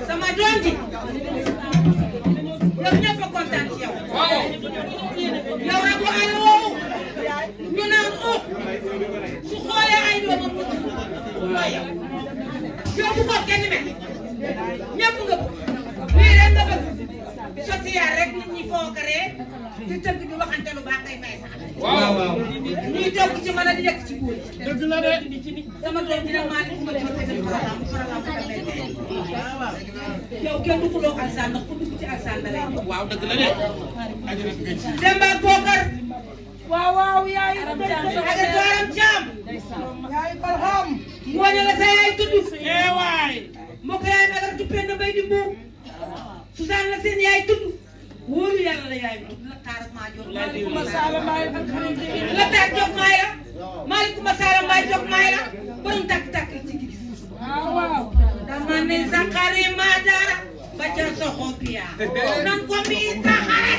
sama doom ji yow ñëpp a kontaan ci yow yow rek bu àll woowu ñu naan su xoolee ay doomam mu mooy yow bu ko kenn mel ñëpp nga bëgg lii rek nga bëgg social rek nit ñi fookaree di tëgg di waxante lu baax kay may sax waaw waaw ñuy togg ci mën a di yekk ci góor dëgg la de sama doom ji nag maa ngi ko defal seen programme yow kenn du ko doon alsaan ndax ku dugg ci alsaan da lay waaw dëgg la de Demba Bokar waaw waaw yaay ak dooram yaay Barham ngoone la sa yaay tudd waay moo ko yaay magar tuppee na bay di mbuum Suzanne la seen yaay tudd wóoru yàlla la yaay tudd la taaras maa jot Malikuma Sala Mbaye la taar jog maay la Malikuma Sala Mbaye jog maay la borom takk ci gis waaw dama ne Zakari ma dara ba ca soxo biya nan ko mi taxare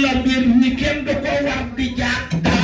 la mbir mi kenn du ko war di jàkkaar